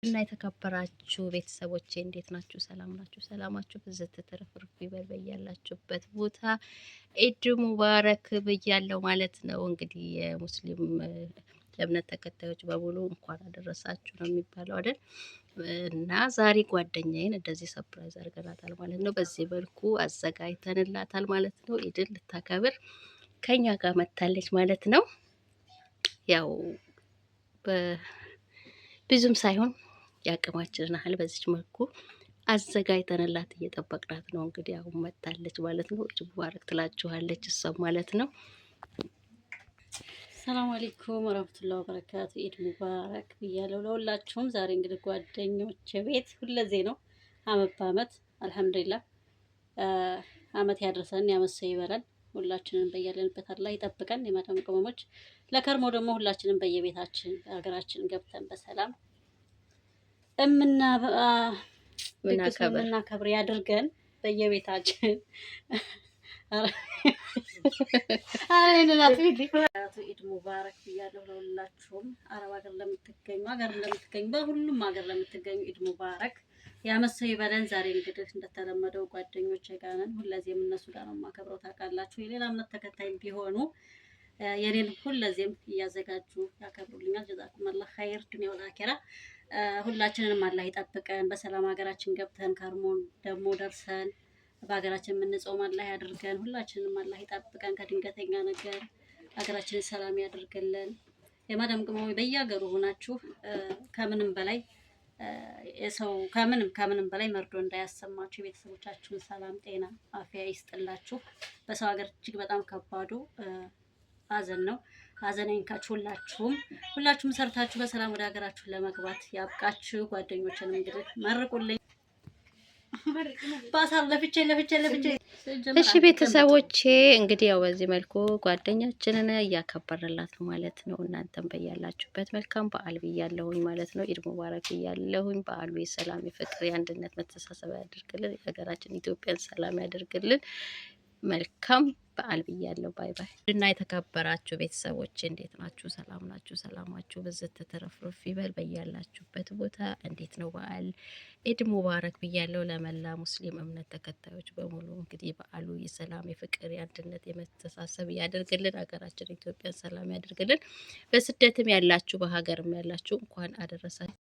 እና የተከበራችሁ ቤተሰቦቼ እንዴት ናችሁ? ሰላም ናችሁ? ሰላማችሁ ብዝት ትርፍርፍ ይበል በያላችሁበት ቦታ። ኢድ ሙባረክ ብያለሁ ማለት ነው። እንግዲህ የሙስሊም እምነት ተከታዮች በሙሉ እንኳን አደረሳችሁ ነው የሚባለው አይደል? እና ዛሬ ጓደኛዬን እንደዚህ surprise አድርገናታል ማለት ነው። በዚህ መልኩ አዘጋጅተንላታል ማለት ነው። ኢድን ልታከብር ከኛ ጋር መታለች ማለት ነው። ያው ብዙም ሳይሆን የአቅማችንን ያህል በዚች መልኩ አዘጋጅተንላት እየጠበቅናት ነው። እንግዲህ አሁን መታለች ማለት ነው። ኢድ ሙባረክ ትላችኋለች እሷም ማለት ነው። ሰላም አለይኩም ወራህመቱላሂ ወበረካቱ። ኢድ ሙባረክ ብያለሁ ለሁላችሁም። ዛሬ እንግዲህ ጓደኞቼ ቤት ሁለዜ ነው አመት በአመት አልሐምዱሊላህ አመት ያድርሰን ያመሰ ይበላል። ሁላችንን በያለንበት አላህ ይጠብቀን። የማዳም ቅመሞች ለከርሞ ደግሞ ሁላችንን በየቤታችን ሀገራችን ገብተን በሰላም ድግስ የምናከብር ያድርገን በየቤታችን። ኢድ ሙባረክ ብያለሁ ለሁላችሁም። አረብ ሀገር ለምትገኙ ሀገር ለምትገኙ በሁሉም ሀገር ለምትገኙ ኢድ ሙባረክ ያመሰው ይበለን። ዛሬ እንግዲህ እንደተለመደው ጓደኞቼ ጋር ነን። ሁለዚህም እነሱ ጋር ነው የማከብረው ታውቃላችሁ። የሌላ እምነት ተከታይ ቢሆኑ የኔን ሁለዚህም እያዘጋጁ ያከብሩልኛል። ጀዛኩም አላህ ኸይር ዱንያ ወአኺራ። ሁላችንንም አላህ ይጠብቀን። በሰላም ሀገራችን ገብተን ከርሞን ደግሞ ደርሰን በሀገራችን የምንጾም አላህ ያድርገን። ሁላችንንም አላህ ይጠብቀን ከድንገተኛ ነገር፣ ሀገራችንን ሰላም ያድርግልን። የማዳም ቅመሞች በየሀገሩ ሆናችሁ ከምንም በላይ የሰው ከምንም ከምንም በላይ መርዶ እንዳያሰማችሁ የቤተሰቦቻችሁን ሰላም፣ ጤና፣ አፊያ ይስጥላችሁ። በሰው ሀገር እጅግ በጣም ከባዱ ሀዘን ነው። ሀዘን አይንካችሁ። ሁላችሁም ሁላችሁም ሰርታችሁ በሰላም ወደ ሀገራችሁ ለመግባት ያብቃችሁ። ጓደኞችንም እንግዲህ መርቁልኝ። ለፍቼ ለፍቼ ለፍቼ። እሺ ቤተሰቦቼ፣ እንግዲህ ያው በዚህ መልኩ ጓደኛችንን እያከበረላት ነው ማለት ነው። እናንተም በያላችሁበት መልካም በዓል ብያለሁኝ ማለት ነው። ኢድ ሙባረክ ብያለሁኝ። በዓሉ የሰላም የፍቅር፣ የአንድነት መተሳሰብ ያደርግልን። የሀገራችን ኢትዮጵያን ሰላም ያደርግልን። መልካም በዓል ብያለሁ። Bye bye። እና የተከበራችሁ ቤተሰቦች እንዴት ናችሁ? ሰላም ናችሁ? ሰላማችሁ ብዝት ተተረፍርፍ ይበል በያላችሁበት ቦታ። እንዴት ነው በዓል? ኢድ ሙባረክ ብያለሁ ለመላ ሙስሊም እምነት ተከታዮች በሙሉ። እንግዲህ በዓሉ የሰላም የፍቅር፣ የአንድነት፣ የመተሳሰብ ያደርግልን። ሀገራችን ኢትዮጵያን ሰላም ያደርግልን። በስደትም ያላችሁ በሀገርም ያላችሁ እንኳን አደረሳችሁ።